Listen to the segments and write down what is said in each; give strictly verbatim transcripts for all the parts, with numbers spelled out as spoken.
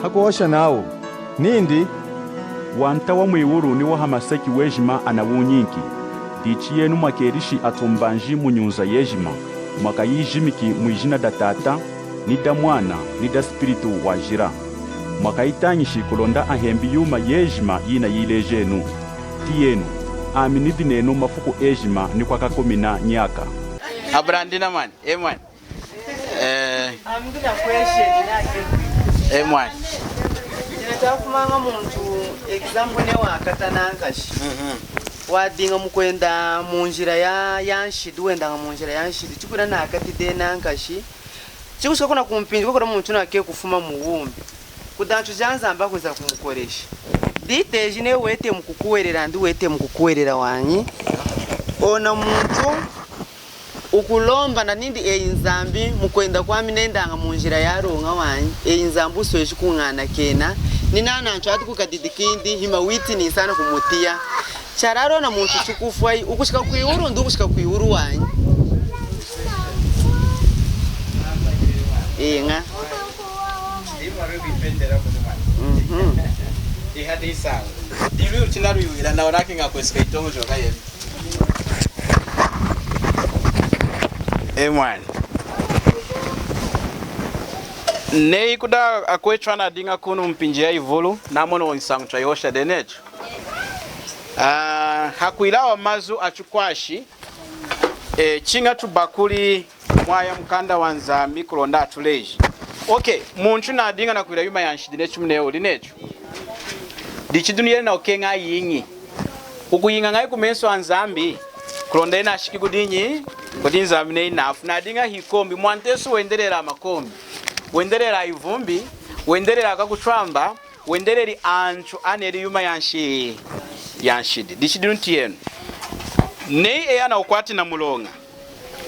Hakuhosha nawu nindi, Wanta wa mwiwulu ni wa hamaseki wejima anawunyinki. Dichi yenu mwakelishi atumbanji mu nyunza yejima, mwakayijimiki mwijina da Tata, ni da Mwana, ni da Spiritu Wajila. Mwakayitañishi kulonda ahembi yuma yejima yinayilejenu. Tiyenu, ami nidi nenu mafuku ejima ni kwakakumina nyaka. Abrandina mwani, e mwani. Eh. Ami ninakwesheni nake. Eh, mwani. Ina chafumaña muntu, example, ne wakata nankashi. Mhm. Wadiña mukwenda munjila ya, ya nshidi, wendaña munjila ya nshidi. Chikwila nakati de nankashi. Chikushika kuna kumpinji, kwakula muntu nake kufuma mu wumi. Kudi antu ja Nzambi akwinza kumukolesha. Diteji ne wete mukukuwelela, ndi wete mukukuwelela wanyi. Ona muntu ukulomba na nindi, eyi Nzambi, mukwenda kwami nendaña munjila yaloña wanyi, eyi Nzambi usweji kuñanakena, ni nana antu adi kukadidi kindi, hima witness ana kumutiya. Chalala ona muntu chikufwa, ukushika kwiwulu, ndi ukushika kwiwulu wanyi. Iña. Mhm. Ihati isangu. Dilu china lwiwila na onake nga kwesika itoñojoka yenu. E mwani. Neyi kudi akwetu anadiña kunu mpinji yayivulu, namoni nsañu twayihosha dehi netu. Ah, hakwila awa mazu atukwashi, eh, chiña tubakuli mwaya mukanda wa Nzambi kulonda atuleji. Okay, muntu nadiña nakwila yuma ya nshidi netu munewuli netu. Dichi dinu yena nakukeña ayiñi. Ukuyiña ñahi kumesu a Nzambi, kulonda yena ashiki kudinyi, kudi Nzambi neyi nafwi. Nadiña hikombi, Mwanta Yesu wendelela amakombi. Wendelela ivumbi, wendelela akakutwamba, wendeleli antu aneli yuma ya nshi-, ya nshidi. Dichi dinu tiyenu. Neyi eyi anakukwati na muloña.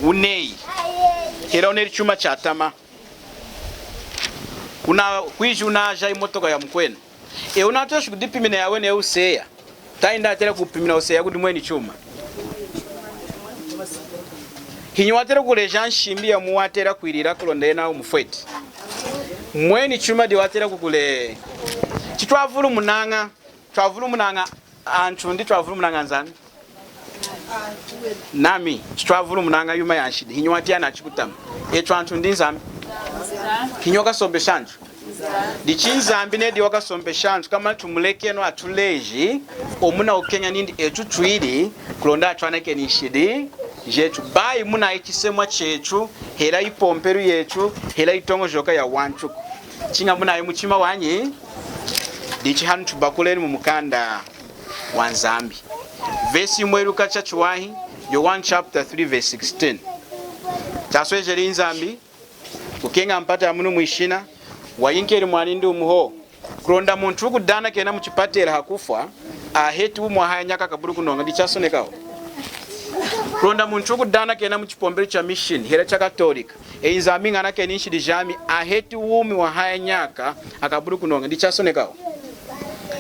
Uneyi. Hela uneli chuma chatama. Una, kwiji unaja imotoka ya mukwenu. Eyi unatweshi kudipimina yaweni eyi useya. Tahindi atela kupimina useya kudi mweni chuma. Hinyi watela kuleja nshimbi ya mu watela kwilila kulonda yena umufweti. Mweni chuma di watela kukule. Chitwavulumunaña, twavulumunaña antu ndi twavulumunaña Nzambi. Nami, chitwavulumunaña yuma ya nshidi. Hinyi watiya nachikutama. Etu antu ndi Nzambi. Hinyi wakasompesha antu. Dichi Nzambi nedi wakasompesha antu, kamana tumulekenu atuleji, omu nakukeña nindi etu twili, kulonda atwanakeni nshidi jetu. Bayi munayi chisemwa chetu, hela ipompelu yetu, hela itoñojoka yawantuku. Chiña munayi muchima wanyi, dichi hanu tubakulenu mu mukanda wa Nzambi. Vesi yimweluka chachiwahi, Yowanu chapter three verse sixteen. Chaswejeli Nzambi kukeña mpata ya munu mwishina, wayinkeli mwanindi wumu hohu. Kulonda muntu wukudanakena muchipatela hakufwa, aheti wumi wahaya nyaka akabuli kunoña, dichasonekahu. Kulonda muntu wukudanakena muchipompelu cha mission, hela cha Katolika, eyi Nzambi ñanakeni nshidi jami, aheti wumi wahaya nyaka akabuli kunoña, dichasonekahu.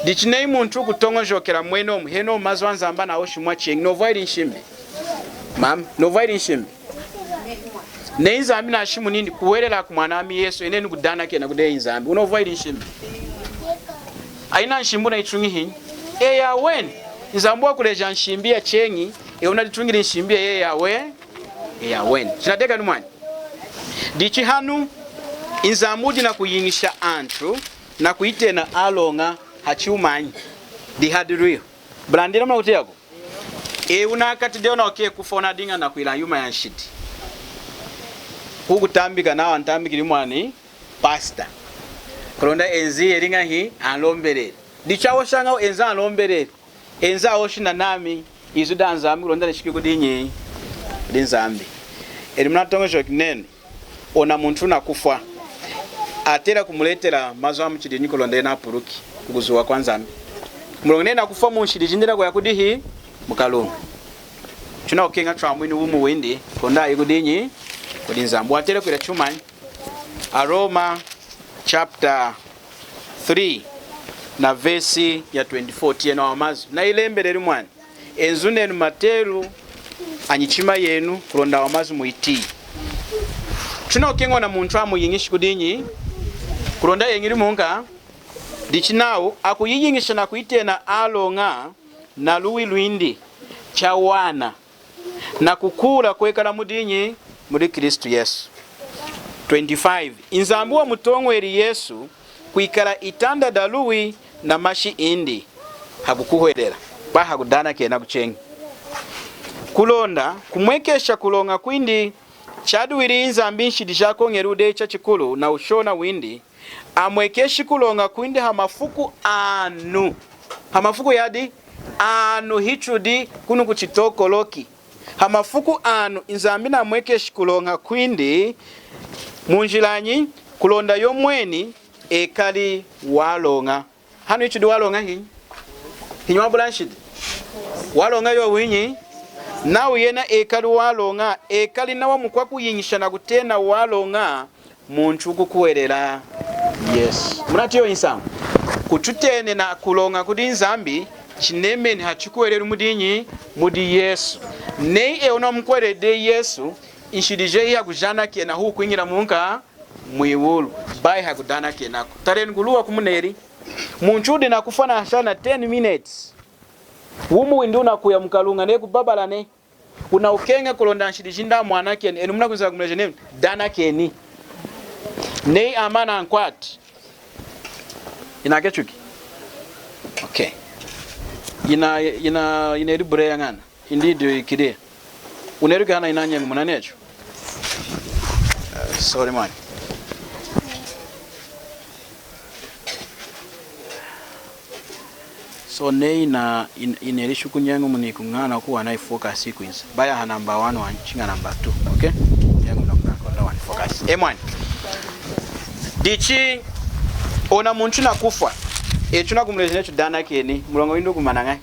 Dichi neyi muntu wukutoñojokela mwenomu, henohu mazu a Nzambi anahoshi mwacheñi, novwahili nshimbi. Mama, novwahili nshimbi. Neyi Nzambi nashimuni nindi kuhwelela ku mwanami Yesu, enenu kudanakena kudi eyi Nzambi. Unovwahili nshimbi. Ayina nshimbi unayituñi hinyi? Eyi aweni. Nzambi wakuleja nshimbi yacheñi, eyi unadituñili nshimbi eyi awe-, eyi aweni. Chinatiyakani mwani. Dichi hanu, Nzambi wudi nakuyiñisha antu, nakuyitena aloña hachumanyi. Dihadi lwihu. Bulandila munakutiyaku. Eyi unakati dehi wunakeña kufwa unadiña nakwila yuma ya nshidi. Kukutambika nawu antambikili mwani pastor. Kulonda enzi yeli ñahi anlombeleli. Dichahoshaña enzi anlombeleli. Enzi ahoshi nanami izu da Nzambi kulonda nishiki kudinyi? Kudi Nzambi. Enu munatoñojoki nenu. Ona muntu nakufwa, atela kumuletela mazu amuchidinyi kulonda yena apuluki kukuzuwa kwa Nzambi? Muloña nena kufwa munshidi jindi nakuya kudihi? Mukalunga. Tunakukeña twamwini wumi windi kulonda ayi kudinyi? Kudi Nzambi. Watela kwila chumanyi? Aroma chapter three na vesi ya twenty-four. Tiyenu awa mazu. Nayilembeleli mwani. Enzunenu matelu anyichima yenu kulonda awa mazu muyitiyi. Tunakukeña ona muntu amuyiñishi kudinyi? Kulonda eñili munka? Dichi nawu akuyiyiñisha nakuyitena aloña na luwi lwindi chawana, nakukuula kwekala mudinyi? Mudi Kristu Yesu. Twenty-five. Nzambi wamutoñweli Yesu kwikala itanda daluwi na mashi indi hakukuhwelela, bayi hakudanakenaku cheñi. Kulonda kumwekesha kuloña kwindi, chadiwili Nzambi nshidi jakoñeliwu dehi chachikulu na wushona windi, amwekeshi kuloña kwindi hamafuku anu. Hamafuku yadi? Anu hichudi kunu kuchitokoloki. Hamafuku anu Nzambi namwekeshi kuloña kwindi. Munjilanyi? Kulonda yomweni ekali waloña. Hanu hichudi waloña hinyi? Hinyi wabula nshidi? Waloña yowinyi? Nawu yena ekali waloña, ekali nawa mukwakuyiñisha nakutena waloña muntu wukukuhwelela Yesu. Munatiyi nsañu? Kututenena kuloña kudi Nzambi chinemeni hachikuhwelelu mudinyi? Mudi Yesu. Neyi eyi wunamukuhweleli Yesu, nshidi jeyi hiyakujanakena, hiwukwiñila munka mwiwulu, bayi hakudanakenaku. Talenu kuluwa kumuneli. Muntu wudi nakufwa nashana ten minutes, wumi windi wunakuya mukaluña nehi, kubabala nehi. Wunakukeña kulonda nshidi jindi amwanakeni, enu munakwinza kumuleja nenu, danakeni. Neyi ami anankwati, inakechuki? Okay. Ina, ina, ineli buleya ñana. Indeed, clear. Uneluki hana inanyeñu munanecho. Uh, sorry, man. So, neyi ina, in-, ineli shuku nyeñu muniku ñana kuwana ifocus ikwinza. Baya ha number one wanyi, chiña number two, okay? Nyeñu munakuñana kuwana focus. E mwani. Dichi, ona muntu nakufwa. Echu nakumuleja nechu danakeni, muloña windi wukumana ñahi?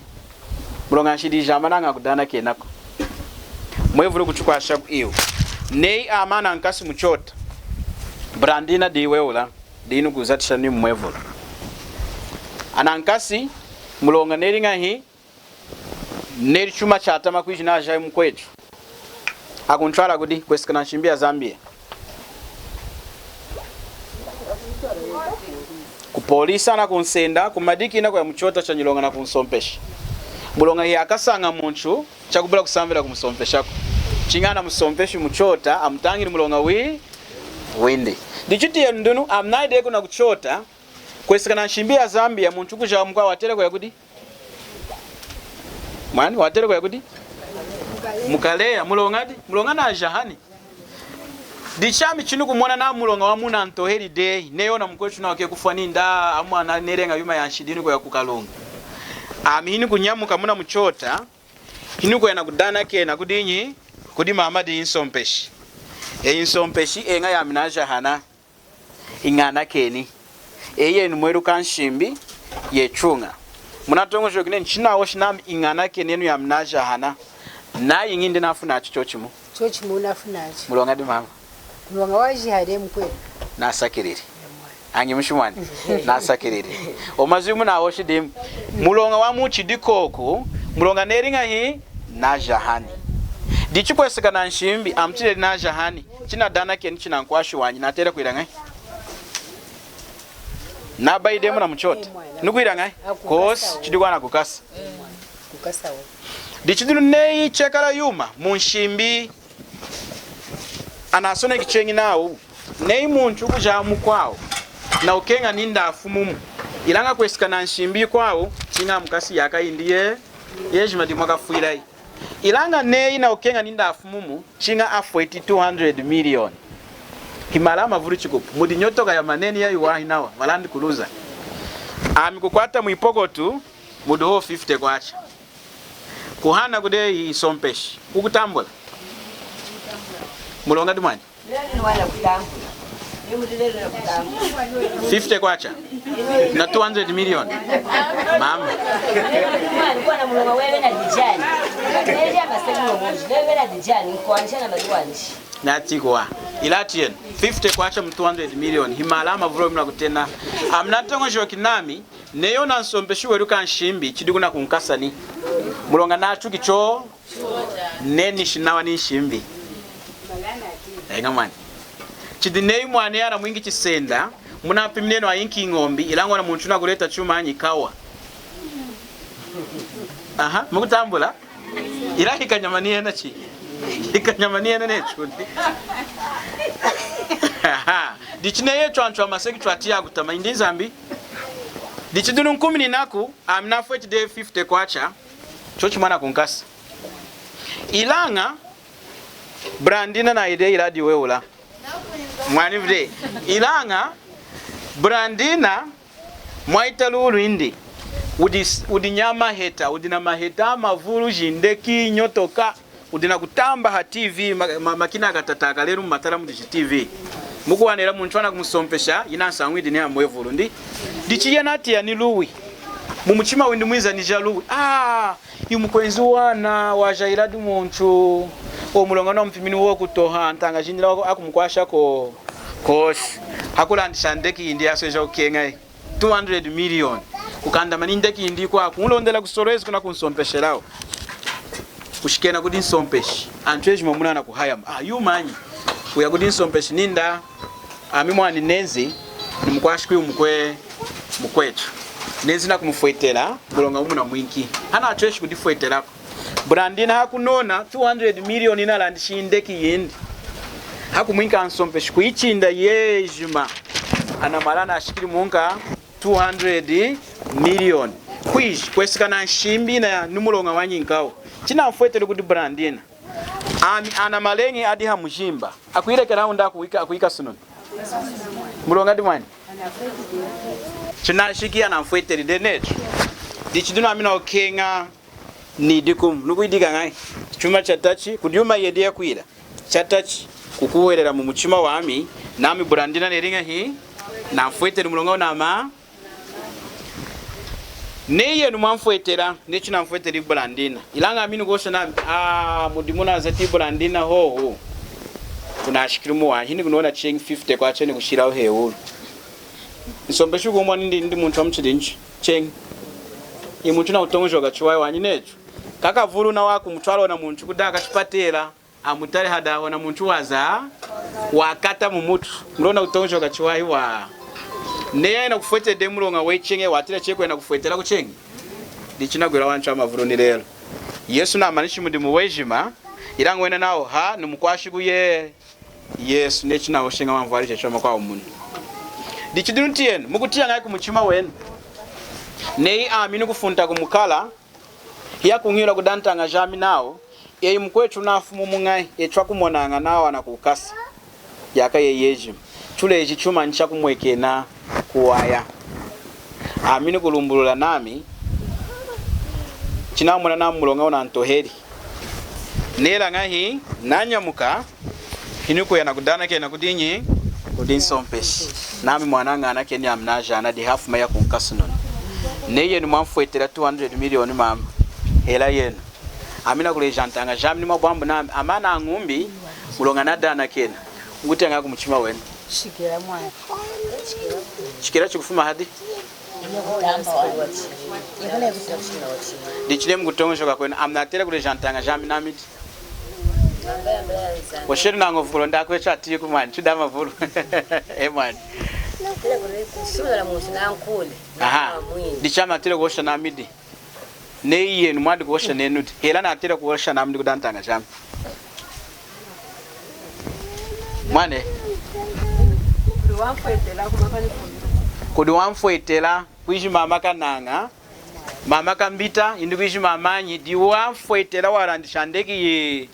Muloña nshidi jami anakudanakenaku. Mwevulu kuchukwashaku iwu. Neyi ami anankasi muchota. Brandina diwewula, dinu kuzatisha ni mwevulu. Anankasi, muloña neli ñahi, neli chuma chatama kwiji najahi mukwetu. Akuntwala kudi? Kweseka na nshimbi ya Zambia. Ku polisi anakunsenda, kumadiki nakuya muchota chanyiloña nakunsompesha. Muloña hiyakasaña muntu chakubula kusambila kumusompeshaku. Chiña anamusompeshi muchota, amutañili muloña wi-, windi. Dichi tiyenu dinu, ami nayi dehi kuna kuchota, kweseka na nshimbi ya Zambia, muntu kujaha mukwawu watela kuya kudi? Mwani, watela kuya kudi? Mukaleya, muloña di? Muloña najahani. Dichi ami chinukumona nami muloña wamunantoheli dehi, neyi ona mukwetu nawa keña kufwa nindi, amwana neluña yuma ya nshidi nikuya kukaluña. Ami hinukunyamuka muna muchota, hinukuya nakudanakena kudinyi? Kudi mama di nsompeshi. E nsompeshi, eña yami najahana. Iñanakeni. Eyi enu mweluka nshimbi yechuña. Munatoñojoki nenu chinahoshi nami iñanakeni enu yami najahana. Nayi ñindi nafunachu chochimu. Chochimu nafunachu. Muloña di mama? Muloña wajaha dehi mukwetu. Nasakilili. Anyi mushimwani. Nasakilili. O mazu munahoshi dimu. Muloña wamuchidi koku, muloña neli ñahi? Najahani. Dichi kweseka na nshimbi, amutiyileli najahani. Chinadanakeni chinankwashi wanyi, natela kwila ñahi? Nabayi dehi muna muchota. Nukwila ñahi? Kosi, chidi kwana kukasa. Dichi dinu neyi chekala yuma munshimbi. Anasoneki cheñi nawu, neyi muntu kujaha mukwawu, nakukeña nindi afumumu. Ilaña kweseka na nshimbi kwawu, chiña mukasi yaka yindi ye, yejima dimwakafwilayi. Ilaña neyi nakukeña nindi afumumu, chiña afweti two hundred million. Himali amavulu chikupu. Mudi nyotoka yamaneni yayiwahi nawa, valandi kuluza. Ami kukwata mwipokotu, mudi hohu fifty kwacha. Kuhana kudi nsompeshi. Kukutambula. Muloña di mwani? Fifty kwacha. Na two hundred million. Mama. Natiyi kuwaha. Ilaña tiyenu. Fifty kwacha mu two hundred million. Himali amavulu munakutena. Ami natoñojoki nami. Neyi ona nsompeshi weluka nshimbi, chidi kuna kunkasani. Muloña nachuki cho, nenishi nawa ni nshimbi. Eña mwani. Chidi neyi mwana ana mwingi chisenda, Munapimini enu ayinki ñombi, ilaña ona muntu nakuleta chumanyi? Kawa. Aha, mukutambula? Ila hikanyama ni yena chi? Hikanyama ni yena nechu ndi. Aha. Dichi neyi echu anchu amaseki chu atiya kutama, indi Nzambi. Dichi dinu nkumininaku, ami nafweti dehi fifty kwacha, chochimana kunkasa. Ilaña, Brandina nayidi dehi iladi wewula. Mwani vide. Ilaña, Brandina, mwahita luwi lwindi, wudi, wudi nyamaheta, wudi na maheta amavulu, jindeki, nyotoka, wudi nakutamba ha T V, ma, ma, makina akatataka lelu mumatala mudi ji T V. Mukuwana muntu anakumusompesha, yina nsañu yidi ni hamwevulu ndi. Dichi yena atiya ni luwi. Mumuchima windi mwinza ni ja luwi. Ah, iwu mukwenzi wana, wajahila di muntu. O muloña nampimini wokutoha, ntaña jindi ilaña akumukwasha ko, kosi. Hakulandisha ndeki yindi yasweja kukeña. Two hundred million. Kukandama ni ndeki yindi yikwawu, kunlondela ku Solwezi kuna kunsompeshelawu. Kushikena kudi nsompeshi. Antu ejima muna nakuhayama. Ah, yumanyi. Kuya kudi nsompeshi nindi, ami mwani nenzi, nimukwashi kwiwu mukwe, mukwetu. Nenzi nakumufwetela, muloña wumuna mwinki. Hanatweshi kudifwetelaku. Brandina hakunona two hundred million yinalandishi ndeki yindi. Hakumwinka nsompeshi kuyichinda yejima. Ana mali anashikili munka two hundred million. Kwiji, kweseka na nshimbi na ni muloña wanyinkawu. Chinamfweteli kudi Brandina. Ami ana mali eñi adi hamujimba. Akwilekela wunda akuwika, akuwika sununu. Muloña di mwani. Chinashiki anamfweteli dehi nechu. Dichi dinu ami nakukeña nidi kumu, nukwidika ñahi? Chuma chatachi, kudi yuma yiyedi yakwila. Chatachi, kukuhwelela mumuchima wami, nami Brandina neli ñahi, namfweteli muloña wunami. Neyi enu mwamfwetela, neyi chinamfweteli Brandina. Ilaña ami nukuhosha nami, ah, mudimu nazati Brandina hohu. Kunashikili muwahi, nikunona cheñi fifty kwacha nikushilawu hewulu. Nsompeshi wukumona nindi, nindi muntu wamuchidinyi? Cheñi. Iwu muntu nakutoñojoka chiwahi wanyi nechu. Kakavulu nawa kumutwala ona muntu kudi akachipatela, amutali hadaha ona muntu waza, wakata mumutu. Muloña nakutoñojoka chiwahi wa. Neyi ayinakufwetela dehi muloña wecheñi, watela cheñi kwinakufwetela kucheñi. Dichi chinagwila antu amavulu ni lelu. Yesu namanishi mudimu wejima, ilaña wena nawu ha, nimukwashi kuye. Yesu, neyi chinahosheña wamvwali chechu amakwawu munu. Dichi dinu tiyenu, mukutiya ñahi kumuchima wenu? Neyi ami nukufunta kumukala, hiyakuñihula kudi antaña jami nawu, eyi mukwechu nafumu muñahi, echu akumonaña nawu anakukasa. Yaka yeyi yejima. Chuleji chumanyi chakumwekena kuwaya. Ami nikulumbulula nami, chinamona nami muloña wunantoheli. Nela ñahi, nanyamuka, hinikuya nakudanakena kudinyi, kudi nsompeshi. Nami mwani ñanakeni ami najana di hafuma yakunkasununa. Neyi enu mwamfwetela two hundred million mama. Hela yenu. Ami nakuleja antaña jami ni mabwambu nami, ami nañumbi, muloña nadanakena. Mukutiya ñahi kumuchima wenu? Shikila mwana. Shikila chikufuma hadi? Dichi neyi mukutoñojoka kwenu, ami natela kuleja antaña jami nami di. Hoshenu nañovu kulonda akwechu atiyi ku mwani, chudi amavulu. E mwani. Aha. Dichi ami natela kuhosha nami di. Neyi enu mwadi kuhosha nenu di. Hela natela kuhosha nami di kudi antaña jami. Mwani. Kudi wamfwetela, kwiji mama Kanaña, mama Kambita, indi kwiji mamanyi, di wamfwetela walandisha ndeki yi-,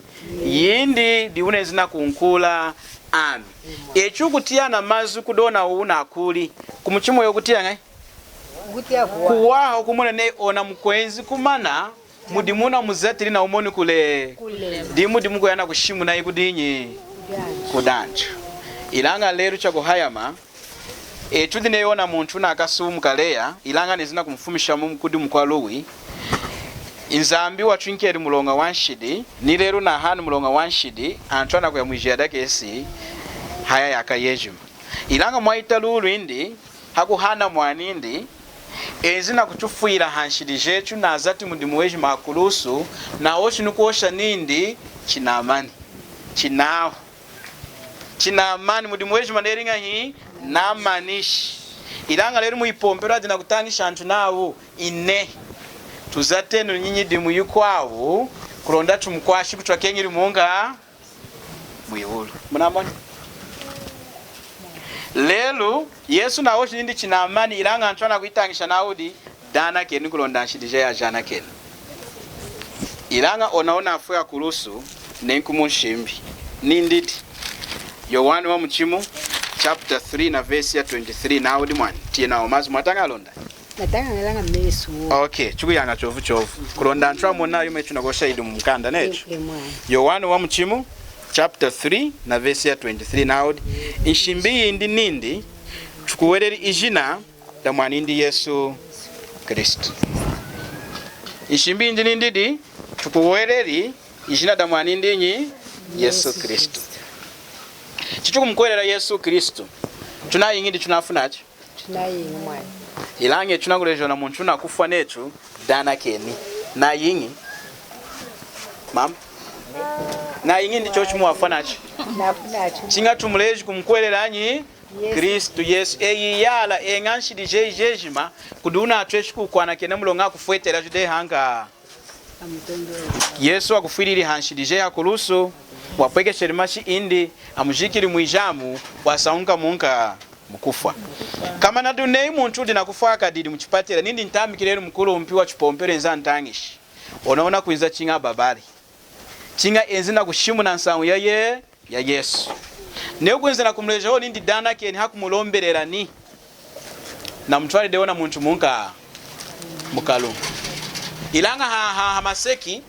yindi, di wunenzi nakunkula ami. Echu kutiya na mazu kudi ona wunakuli. Kumuchima weyi kutiya ñahi? Kuwaha, kumona neyi ona mukwenzi kumana, mudimu wunamuzatili nawumoni kule. Kule. Di mudimu kuya nakushimuna kudinyi? Kudi antu. Ilaña lelu chakuhayama, echu tudi neyi ona muntu nakasumu kaleya, ilaña nenzi nakumufumisha mu kudi mukwaluwi. Nzambi watwinkeli muloña wanshidi, ni lelu nahani muloña wanshidi, antu anakuya mwijiya dakesi, haya yaka yejima. Ilaña mwahita luwi lwindi, hakuhana mwanindi, enzi nakuchufwila hanshidi jechu, nazati mudimu wejima hakulusu, nahoshi nikuhosha nindi, chinamani. Chinawa. Chinamani, mudimu wejima neli ñahi? Namanishi. Ilaña lelu muyipompelu adi nakutañisha antu nawu, ine. Tuzatenu ninyidimu yikwawu, kulonda tumukwashi kutwakeñili munka mwiwulu. Munamoni? Lelu, Yesu nahoshi nindi chinamani, ilaña antu anakuyitañisha nawudi, danakeni kulonda nshidi jeyi ajanakeni. Ilaña ona ona afwi hakulusu, nenkumu nshimbi. Nindidi. Yowanu wamuchimu, chapter three na verse ya twenty-three, nawudi mwani. Tiyenu awa mazu mwataña alonda. Nataña ñelaña mesu. Okay, tukuyaña chovu chovu. Kulonda antu amona yuma yitunahosha yidi mumukanda, netu. E, e, mwani. Yowanu wamuchimu, chapter three na verse ya twenty-three, nawudi, nshimbi yindi nindi, tukuhweleli ijina da Mwanindi Yesu Kristu. Nshimbi yindi nindidi, tukuhweleli ijina da Mwanindinyi? Yesu Kristu. Chitukumukuhwelela Yesu Kristu, tunayiñi ndi tunafwa nachu? Tunayiñi mwani. Ilaña tunakuleja ona muntu nakufwa netu, danakeni. Nayiñi? Mama? Nayiñi ndi chochimu wafwa nachu? Nafwa nachu. Chiña tumuleji kumukuhwelela nyi? Yesu. Kristu Yesu. Eyi iyala, eña nshidi jeyi jejima, kudi wunatweshi kukwanakena muloña akufwetela jude hanka. Yesu wakufwilili hanshidi jeyi hakulusu, wapwekesheli mashi indi, amujikili mwijamu, wasañuka munka mukufwa. Komana dinu neyi muntu wudi nakufwa akadidi muchipatela, nindi ntambikilenu mukulumpi wachipompelu enzi antañishi. Ona wunakwinza chiña ababali. Chiña enzi nakushimuna nsañu ya Ye- ya Yesu. Neyi wukwinza nakumuleja hohu nindi danakeni, hakumulombelela ni, namutwalili ona muntu munka mukalunga. Ilaña ha, ha, hamaseki,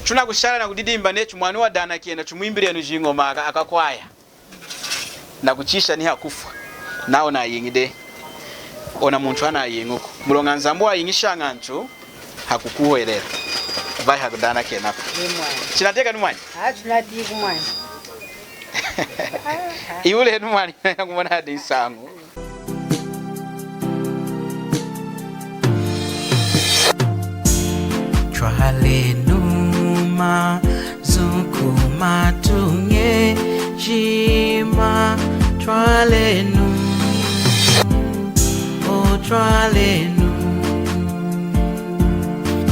tunakushala nakudidimba netu mwani wadanakena, tumwimbilenu jiñoma aka-, akakwaya. Nakuchisha ni hakufwa. Nawu nayiñi dehi. Ona muntu hanayiñiku. Muloña Nzambi wayiñishaña antu hakukuhwelela, bayi hakudanakenaku. Ni mwani. Chinatiyakani mwani? A, chinatiyakani mwani. Ihulenu mwani, nakumona hadi nsañu. Twalenu mazu kumatuña ejima, twalenu, o twalenu.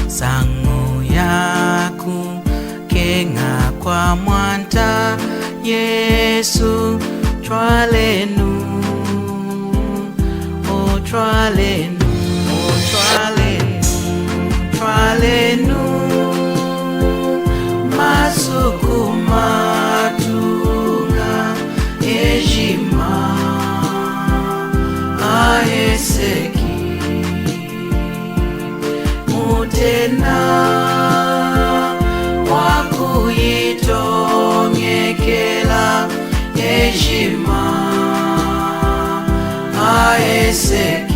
Nsañu yakukeña kwa Mwanta Yesu, twalenu, o twalenu, o twalenu, twalenu, mazu kumatuña ejima aheseki. Mutena wakuyitoñekela ejima aheseki.